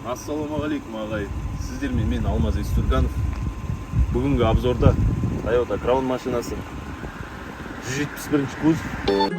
Ассалаумағалейкум, ағайын! Сіздермен мен, Алмаз Естурганов. Бүгінгі обзорда Toyota Crown машинасы, 171 кузов.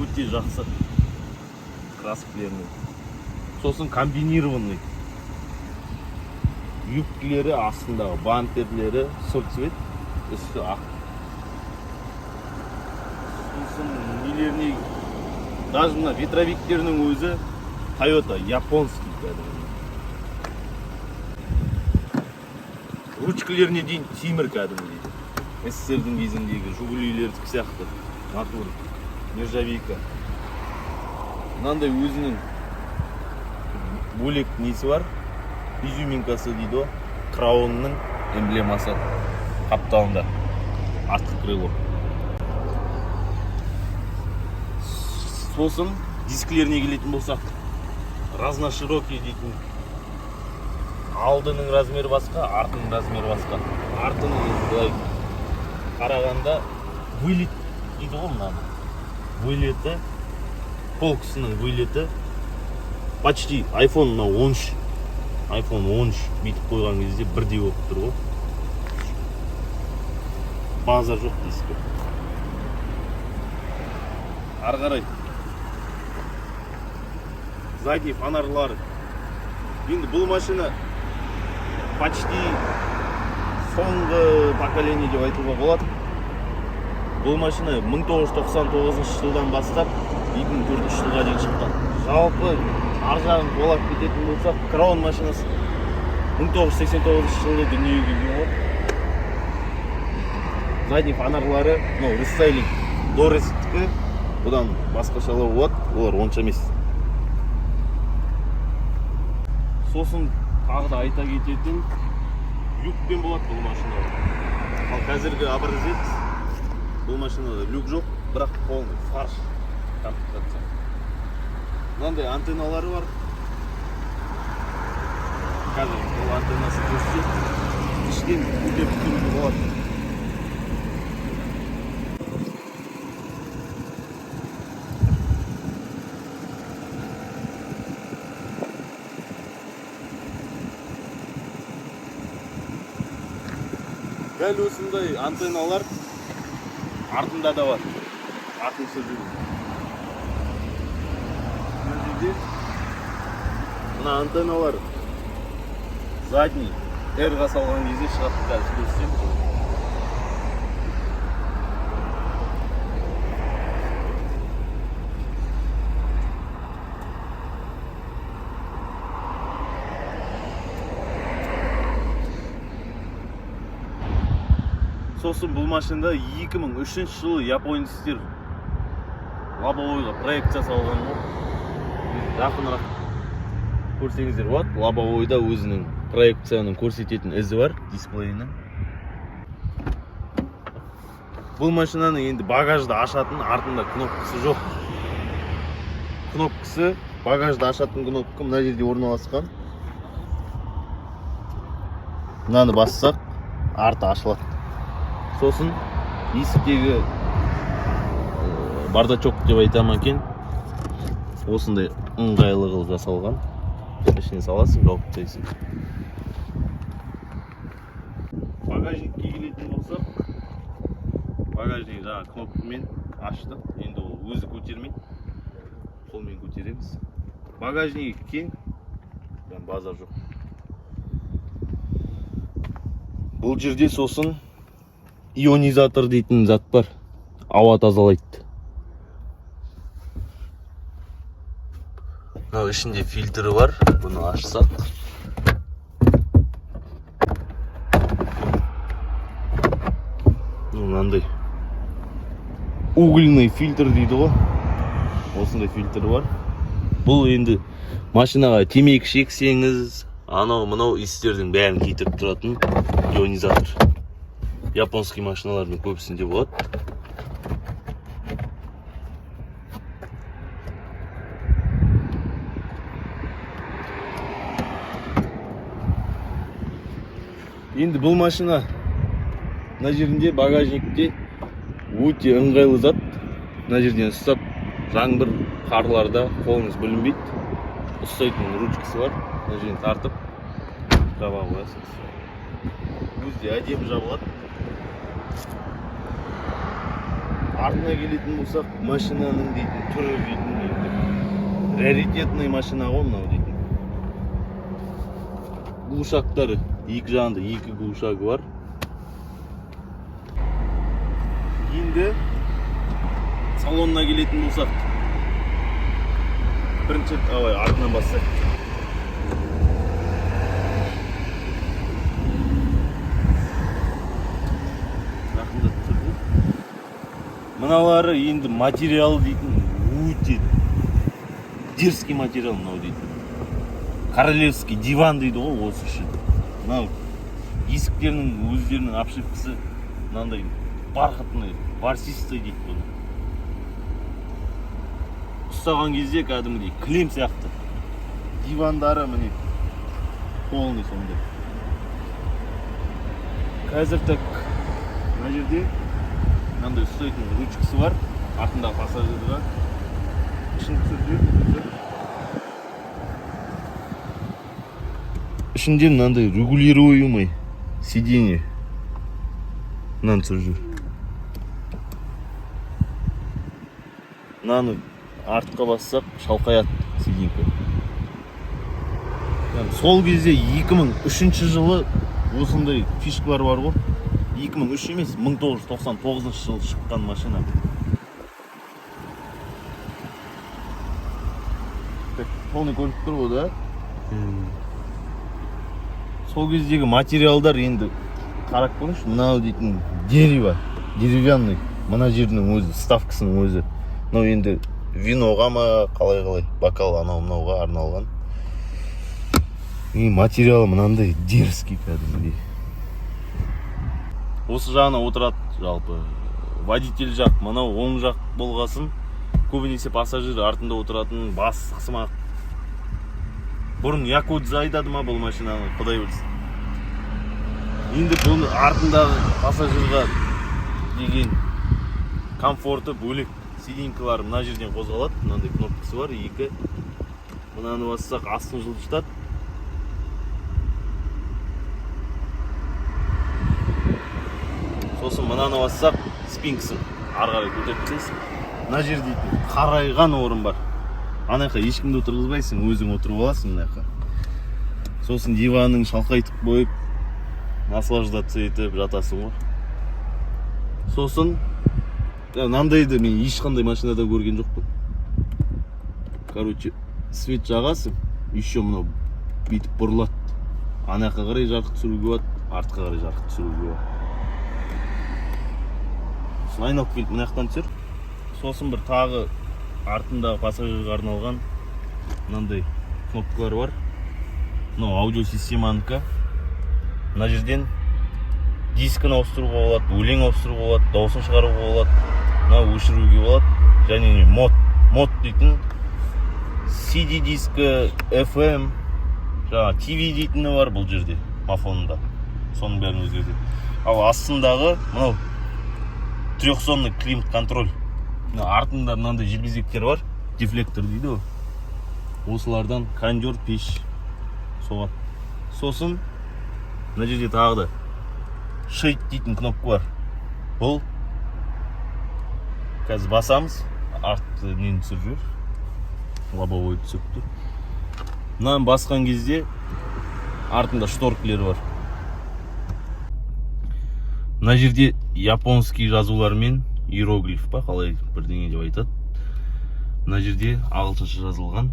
Өте жақсы краскілерінің, сосын комбинированный юбкілері, астындағы бамперлері сұр цвет, үсті ақ. Сосын нелеріне, даже мына ветровиктерінің өзі Тойота, японский кәдімгі. Ручкалеріне дейін темір, кәдімгідей СССР-дің кезіндегі жигулилердікі сияқты, натура нержавейка. Мынандай өзінің бөлек несі бар, изюминкасы дейді ғой, Краунның эмблемасы қапталында, артқы крыло. Сосын дискілеріне келетін болсақ, разноширокий дейтін, алдының размері басқа, артының размері басқа. Артының енді былай қарағанда, вылет дейді ғой, мынаны, вылеті, полкасының вылеті почти iPhone мынау 13, iPhone 13 бүйтіп қойған кезде бірдей болып тұр ғой, базар жоқ дискі. Ары қарай задний фонарлары. Енді бұл машина почти соңғы поколение деп айтуға болады. Бұл машина 1999 жылдан бастап 2004 жылға дейін шыққан. Жалпы ар жағын қуалап кететін болсақ, Краун машинасы 1989 жылы дүниеге келген ғой. Задний фонарлары мынау рестайлинг, дорестікі, бұдан басқашалау болады, олар онша емес. Сосын тағы да айта кететін, люкпен болады бұл машина. Ал қазіргі образец, бұл машинада люк жоқ, бірақ полный фарш комплектация. Мынандай антенналары бар. Қазір бұл антеннасын көрсетейін. Іштен көтеріп түсіруге болады. Дәл осындай антенналар артында да бар. Артыншы жүру. Мына жерде мына антенналар задний R-ға салған кезде шығады, қазір көрсетемін. Сосын бұл машинада 2003 жылы японецтер лобовойға проекция салған ғой. Жақынырақ көрсеңіздер болады, лобовойда өзінің проекцияның көрсететін ізі бар дисплейінің. Бұл машинаның енді багажды ашатын артында кнопкасы жоқ. Кнопкасы, багажды ашатын кнопка мына жерде орналасқан. Мынаны бассақ, арты ашылады. Сосын есіктегі бардачок деп айта ма екен, осындай ыңғайлы қылып жасалған. Ішіне саласың, жауып тастайсың. Багажникке келетін болсақ, багажник жаңағы кнопкамен аштық, енді ол өзі көтермейді, қолмен көтереміз. Багажнигі кең, прям базар жоқ бұл жерде. Сосын ионизатор дейтін зат бар, ауа тазалайды. Мынау ішінде фильтрі бар, бұны ашсақ, ну, мынандай угольный фильтр дейді ғой, осындай фильтр бар. Бұл енді машинаға темекі шексеңіз, анау мынау иістердің бәрін кетіріп тұратын ионизатор. Японский машиналардың көбісінде болады. Енді бұл машина мына жерінде, багажникте өте ыңғайлы зат. Мына жерден ұстап, жаңбыр, қарларда қолыңыз бүлінбейді. Ұстайтын ручкасы бар, мына жерден тартып жаба қоясыз, өзі де әдемі жабылады. Артына келетін болсақ, машинаның дейтін түрі дейтін енді раритетный машина ғой мынау дейтін. Глушактары, екі жағында екі глушагы бар. Енді салонына келетін болсақ, бірінші, давай, артынан бастайық. Жақындатып түсірді. Мыналары енді материал дейтін өте дерзкий материал мынау дейтін, королевский диван дейді ғой осы үшін. Мынау есіктерінің өздерінің обшивкасы мынандай бархатный, ворсистый дейді. Бұны ұстаған кезде кәдімгідей кілем сияқты. Дивандары міне, полный сондай. Қазір, так, мына жерде мынандай ұстайтын ручкасы бар артындағы пассажирға. Ішін түсіріп жібер. Ішінде мынандай регулируемый сиденье. Мынаны түсіріп жібер. Мынаны артқа бассақ, шалқаяды сиденька. Яғни сол кезде, 2003 жылы осындай фишкалар бар ғой. 2003 емес, 1999 жылы шыққан машина. Так, полный көрініп тұр ғой, да? Сол кездегі материалдар енді қарап көріңізші. Мынау дейтін дерево, деревянный. Мына жердің өзі, вставкасының өзі. Мынау енді виноға ма, қалай қалай, бокал, анау мынауға арналған. И материалы мынандай дерзкий кәдімгідей. Осы жағына отырады жалпы водитель жақ, мынау оң жақ болғасын, көбінесе пассажир артында отыратын бастықсымақ. Бұрын якудза айдады ма бұл машинаны, құдай білсін. Енді бұны артындағы пассажирға деген комфорты бөлек. Сиденькалар мына жерден қозғалады, мынандай кнопкасы бар екі. Мынаны бассақ, астын жылжытады. Сосын мынаны бассақ, спинкасын ары қарай көтеріп тастайсың. Мына жерде дейтін қарайған орын бар. Ана жаққа ешкімді отырғызбайсың, өзің отырып аласың мына жаққа. Сосын диванның шалқайтып қойып, наслаждаться етіп жатасың ғой. Сосын мынандайды мен ешқандай машинада көрген жоқпын. Короче, свет жағасың, еще мынау бүйтіп бұрылады. Ана жаққа қарай жарық түсіруге болады, артқа қарай жарық түсіруге болады. Сосын айналып келіп мына жақтан түсір. Сосын бір тағы артындағы пассажирға арналған мынандай кнопкалар бар. Мынау аудиосистеманікі. Мына жерден дискіні ауыстыруға болады, өлең ауыстыруға болады, дауысын шығаруға болады, мынау өшіруге болады. Және не, мод дейтін CD дискі, FM, жаңағы TV дейтіні бар бұл жерде, мафонында. Соның бәрін өзгертеді. Ал астындағы мынау трехзонный климат контроль. Мына артында мынандай желбезектер бар, дефлектор дейді ғой. Осылардан кондер, пеш соғады. Сосын мына жерде тағы да shade дейтін кнопка бар. Бұл қазір басамыз, артты нені түсіріп жібер, лобовой түсіріп тұр. Мынаны басқан кезде артында шторкілер бар. Мына жерде японский жазулармен иероглиф па, қалай бірдеңе деп айтады. Мына жерде ағылшынша жазылған.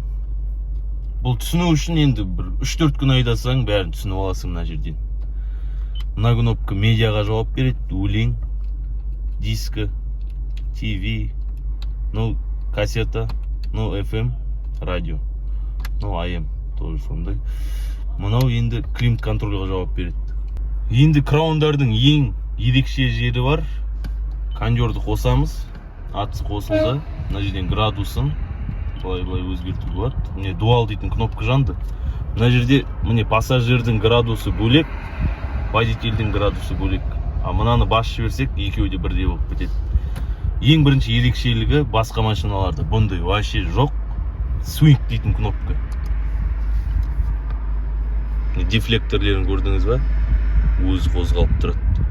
Бұл түсіну үшін енді бір 3-4 күн айдасаң, бәрін түсініп аласың мына жерден. Мына кнопка медиаға жауап береді: өлең, дискі, ТВ, ну, кассета, ну, FM радио, ну, АМ тоже сондай. Мынау енді климат контрольға жауап береді. Енді Краундардың ең ерекше жері бар: кондерді қосамыз, атысы қосылды. Мына жерден градусын былай былай өзгертуге болады. Міне, дуал дейтін кнопка жанды мына жерде. Міне, пассажирдің градусы бөлек, водительдің градусы бөлек. А мынаны басып жіберсек, екеуі де бірдей болып кетеді. Ең бірінші ерекшелігі, басқа машиналарда бұндай вообще жоқ: свинг дейтін кнопка. Міне, дефлекторлерін көрдіңіз ба? Өзі қозғалып тұрады.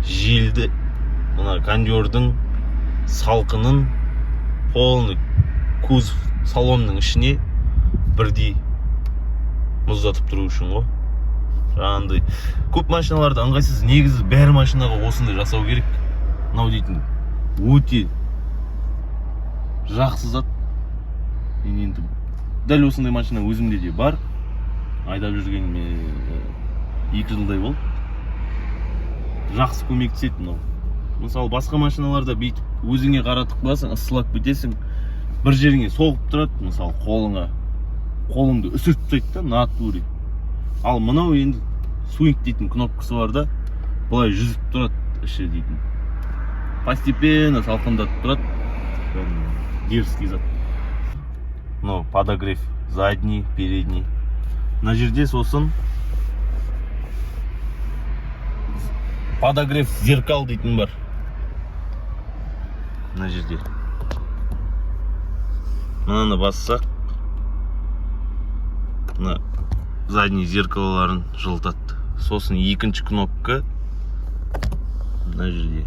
Желді, мына кондердің салқынын полный кузов, салонның ішіне бірдей мұздатып тұру үшін ғой. Жаңағындай көп машиналарда ыңғайсыз. Негізі бәрі машинаға осындай жасау керек. Мынау дейтін өте жақсы зат. Мен енді дәл осындай машина өзімде де бар, айдап жүргеніме 2 жылдай болды. Жақсы көмектеседі мынау. Мысалы, басқа машиналарда бүйтіп өзіңе қаратып қоясың, ысылап кетесің, бір жеріңе соғып тұрады, мысалы, қолыңа, қолыңды үсіртіп тастайды да натуре. Ал мынау енді свинг дейтін кнопкасы бар да, былай жүзіп тұрады іші дейтін, постепенно салқындатып тұрады. Кәдімгі дерзкий зат. Мынау подогрев задний, передний мына жерде. Сосын подогрев зеркал дейтін бар мына жерде. Мынаны бассақ, мына задний зеркалаларын жылытады. Сосын екінші кнопка мына жерде,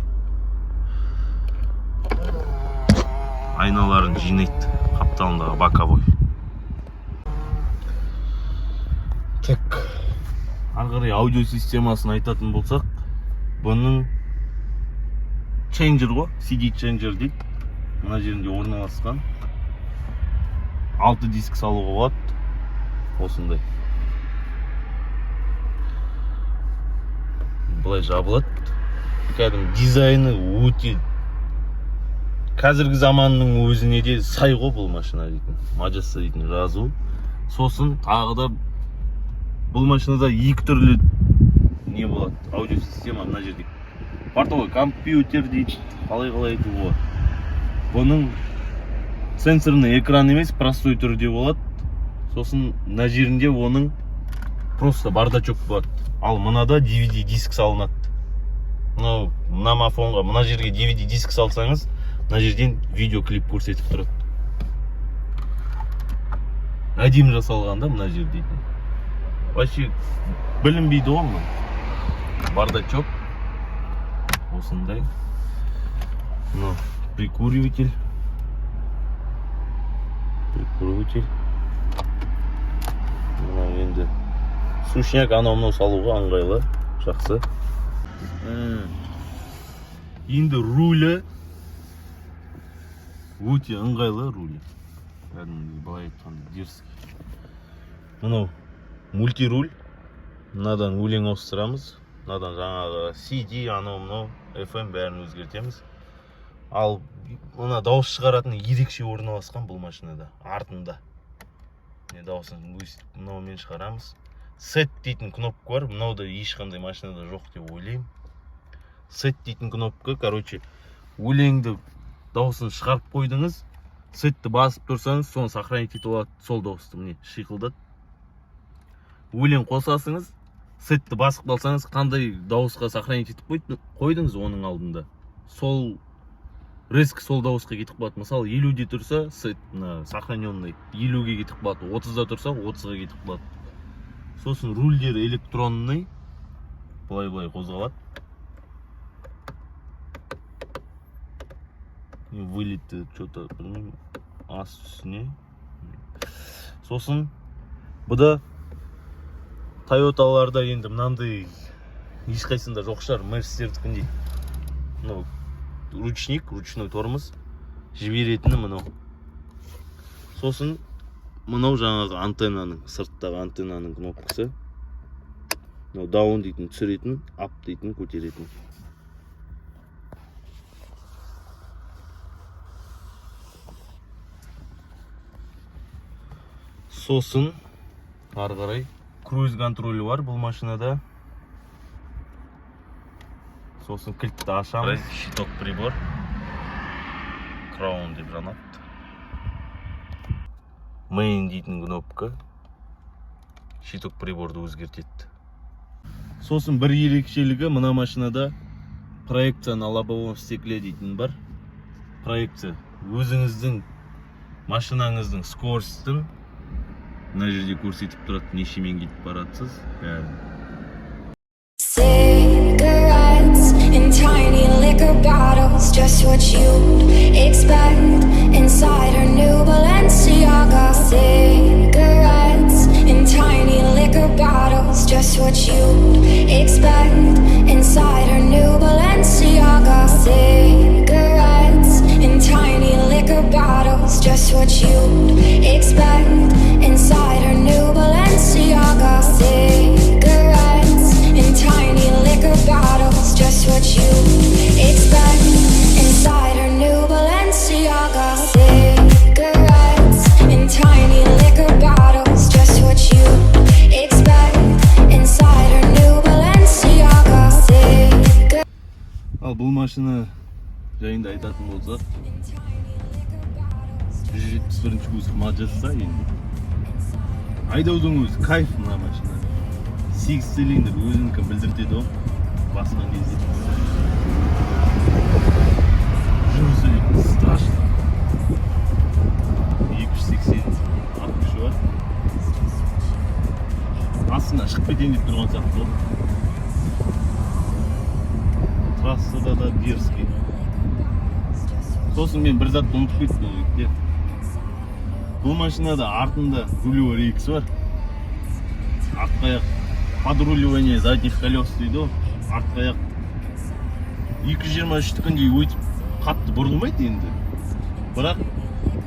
айналарын жинайды қапталындағы, боковой. Так, ары қарай аудио системасын айтатын болсақ, бұның ченджер ғой, CD ченджер дейді, мына жерінде орналасқан. Алты диск салуға болады. Осындай былай жабылады. Кәдімгі дизайны өте қазіргі заманның өзіне де сай ғой бұл машина дейтін. Маджеста дейтін жазу. Сосын тағы да бұл машинада екі түрлі не болады, аудиосистема. Мына жерде бортовой компьютер дейді, қалай қалай айтуға болады. Бұның сенсорный экран емес, простой түрде болады. Сосын мына жерінде оның Просто бардачок болады. Ал мынада DVD диск салынады. Мынау мына мафонға, мына жерге DVD диск салсаңыз, мына жерден видеоклип көрсетіп тұрады. Әдемі жасалған да мына жер дейтін. Вообще білінбейді ғой мына. Бардачок осындай. Мынау прикуриватель. Прикуриватель. Мынау енді сушняк, анау мынау салуға ыңғайлы, жақсы. Енді рулі өте ыңғайлы, рулі. Кәдімгідей, былай айтқанда, дерзкий. Мынау мультируль. Мынадан өлең ауыстырамыз. Мынадан жаңағы CD, анау мынау, FM, бәрін өзгертеміз. Ал мына дауыс шығаратын ерекше орналасқан бұл машинада, артында. Не дауысын өйстіп мынаумен шығарамыз. Set дейтін кнопка бар. Мынау да ешқандай машинада жоқ деп ойлаймын. Set дейтін кнопка, короче, өлеңді дауысын шығарып қойдыңыз, сетті басып тұрсаңыз, соны сохранить етіп алады сол дауысты, міне, шиқылдады. Өлең қосасыңыз, сетті басып қалсаңыз, қандай дауысқа сохранить етіп қойдыңыз оның алдында, сол резко сол дауысқа кетіп қалады. Мысалы, 50-де тұрса, сет мына сохраненный 50-ге кетіп қалады, 30-да тұрса, 30-ға кетіп қалады. Сосын рульдері электронный, былай былай қозғалады. Вылеты че-то білмеймін, асты үстіне. Сосын бұда Тойоталарда енді мынандай ешқайсысында жоқ шығар, Мерстердікіндей мынау ручник, ручной тормоз жіберетіні мынау. Сосын мынау жаңағы антеннаның, сырттағы антеннаның кнопкасы. Мынау down дейтін түсіретін, up дейтін көтеретін. Сосын ары қарай круиз контролі бар бұл машинада. Сосын кілтті ашамыз, щиток прибор Crown деп жанады. Main дейтін кнопка щиток приборды өзгертеді. Сосын бір ерекшелігі, мына машинада проекция на лобовом стекле дейтін бар. Проекция өзіңіздің машинаңыздың скоростін мына жерде көрсетіп тұрады, нешемен кетіп баратсыз, бәрін. Cigarettes in tiny liquor bottles, just what you'd expect inside her new Balenciaga. Cigarettes in tiny liquor bottles, just what you'd expect inside her new Balenciaga. Cigarettes in tiny liquor bottles, just what you'd expect inside her new Balenciaga. Cigarettes in tiny liquor bottles, just what you'd expect inside her new Balenciaga. Cigarettes in tiny liquor bottles, just what you'd expect inside her new Balenciaga. Cigarettes Ал бұл машина жайында айтатын болсақ, 171 кузов Маджеста. Енді айдаудың өзі кайф. Мына машина 8 цилиндр, өзінікін білдіртеді ғой басқан кезде. Жүрісі дейтін страшно. 280 ат күші бар. Астына шығып кетейін деп тұрған сияқты ғой. Трассада да дерзкий. Сосын мен бір затты ұмытып кеттім, жігіттер. Бұл машинада артында рулевой рейкасы бар. Артқы аяқ, подруливание задних колес дейді ғой, артқы аяқ 223-тікіндей өйтіп қатты бұрылмайды енді, бірақ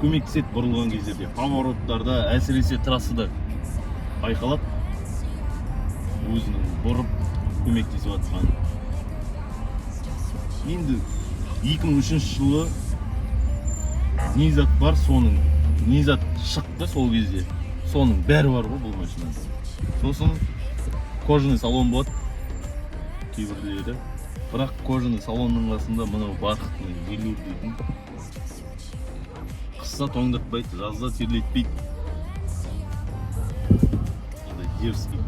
көмектеседі бұрылған кездерде, повороттарда, әсіресе трассада байқалады өзінің бұрып көмектесіп жатқаны. Енді 2003 жылы не зат бар, соның не зат шықты сол кезде, соның бәрі бар ғой бұл машинада. Сосын кожаный салон болады кейбіреулері, бірақ кожаный салонның қасында мынау бархатный велюр дейтін қыста тоңдыртпайды, жазда терлетпейді. Сондай дерзкий.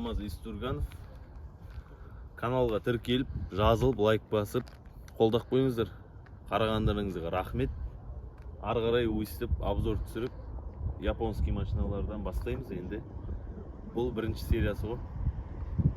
Алмаз Естурганов. Каналға тіркеліп, жазылып, лайк басып, қолдап қойыңыздар. Қарағандарыңызға рахмет. Ары қарай өстіп обзор түсіріп, японский машиналардан бастаймыз енді. Бұл бірінші сериясы ғой.